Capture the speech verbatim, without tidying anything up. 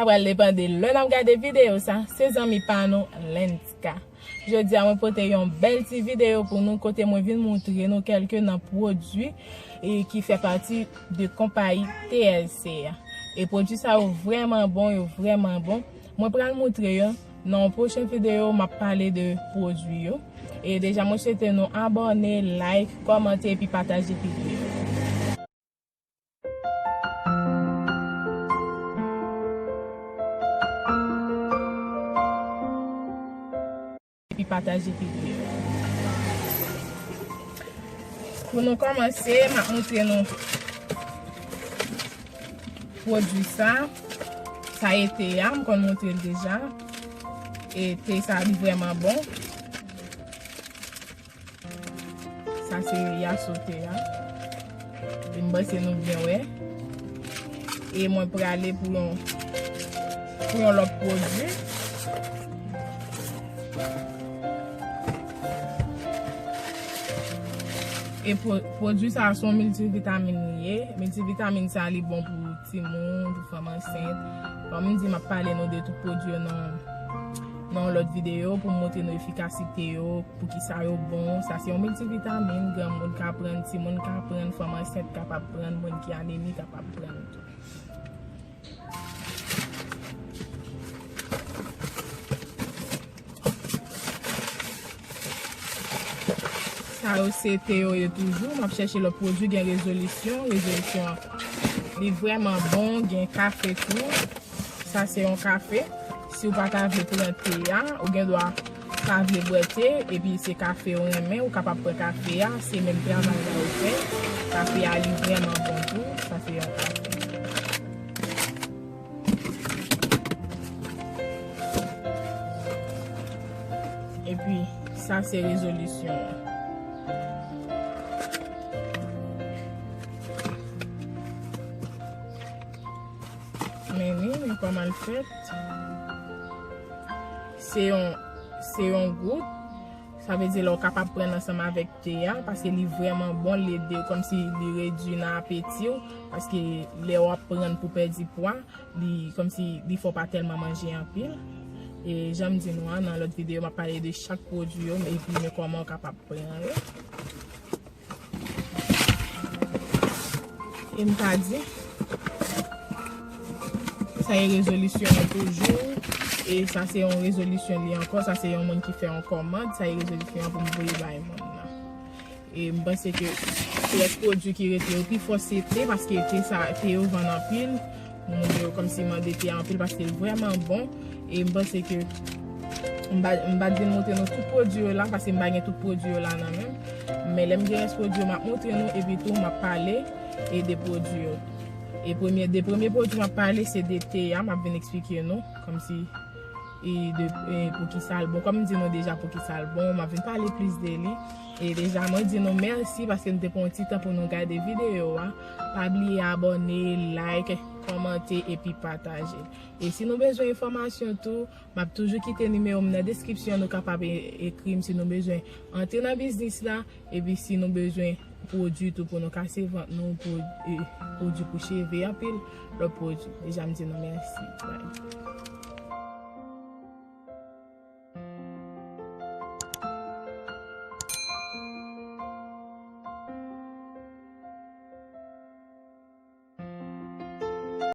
Sa pral depann de lè n ap gade videyo sa, se zanmi pa nou, Lenska. Jodi a, mwen pote yon bèl ti videyo pou nou, kote mwen vin montre nou kèlke nan pwodui e ki fè pati de konpayi T L C a. E pwodui sa yo vrèman bon, yo vrèman bon. Mwen pral montre yo nan yon pwochen videyo, m ap pale de pwodui yo. E deja, mwen swete nou abòne, like, kòmante epi pataje videyo. Epi pataje videyo. Pou nou kòmanse, m ap montre nou pwodui sa. Sa e te a, m konn montre l deja. E te sa, li vrèman bon. Sa se yaso te a. E m panse nou byen wè. E mwen prale pou yon, pou yon lòt pwodui. E pwo-, pwodui sa a se yon miltivitamin li ye. Miltivitamin sa a li bon pou timoun, pou fanm ansent. Kòm m di, m ap pale nou de tout pwodui yo nan, nan yon lòt videyo pou m montre nou efikasite yo, poukisa yo bon. Sa se yon miltivitamin, granmoun ka pran, timoun ka pran, fanm ansent kapab pran, moun ki anemi kapab pran tou. Sa yo se te yo ye toujou. M ap chèche lòt pwodui, gen rezolisyon. Rezolisyon an, li vrèman bon, gen kafe tou. Sa se yon kafe. Si w pa ta vle pran te a, ou gen dwa pa vle bwè te, epi se kafe ou renmen, ou kapab pran kafe a, se menm travay la ou fè. Kafe a, li vrèman bon tou. Sa se yon kafe. Epi, sa se rezolisyon an. Men li, men kòman l fèt. Se yon, se yon gout. Sa vle di lè w kapab pran l ansanm avèk te a, paske li vrèman bon, li ede w, kòmsi li redui nan apeti w, paske lè w ap pran l pou pèdi pwa, li kòmsi li fè w pa tèlman manje anpil. E jan m di nou an, nan lòt videyo, m ap pale de chak pwodui yo, epi men kòman w kapab pran yo. E m ta di, sa e rezolisyon an toujou. E sa se yon rezolisyon li ankò. Sa se yon moun ki fè yon kòmand. Sa e rezolisyon an pou m voye bay moun nan. E m panse ke se lòt pwodui ki rete yo pi fò se te, paske te sa, te yo vann anpil. Moun yo kòmsi mande te a anpil paske l vrèman bon. E m panse ke m pa, m pa t vin montre nou tout pwodui yo la, paske m pa gen tout pwodui yo la nan men m. Men lè m gen rès pwodui yo, m ap montre nou, epi tou m ap pale e de pwodui yo. E premye, de premye pwodui m ap pale, se de te a, m ap vin eksplike nou, kòmsi, e de, e poukisa l bon. Kòm m di nou deja poukisa l bon, m ap vin pale plis de li. E deja, mwen di nou mèsi paske nou te pran yon ti tan pou nou gade videyo a. Pa bliye abòne, like, kòmante epi pataje. E si nou bezwen enfòmasyon tou, m ap toujou kite nimewo m nan deskripsyon, nou kapab e-, ekri m si nou bezwen antre nan biznis la, epi si nou bezwen pwodui tou pou nou kase vant nou, pwo-, e, pwodui pou cheve, anpil lòt pwodui. Deja m di nou mèsi. Bye.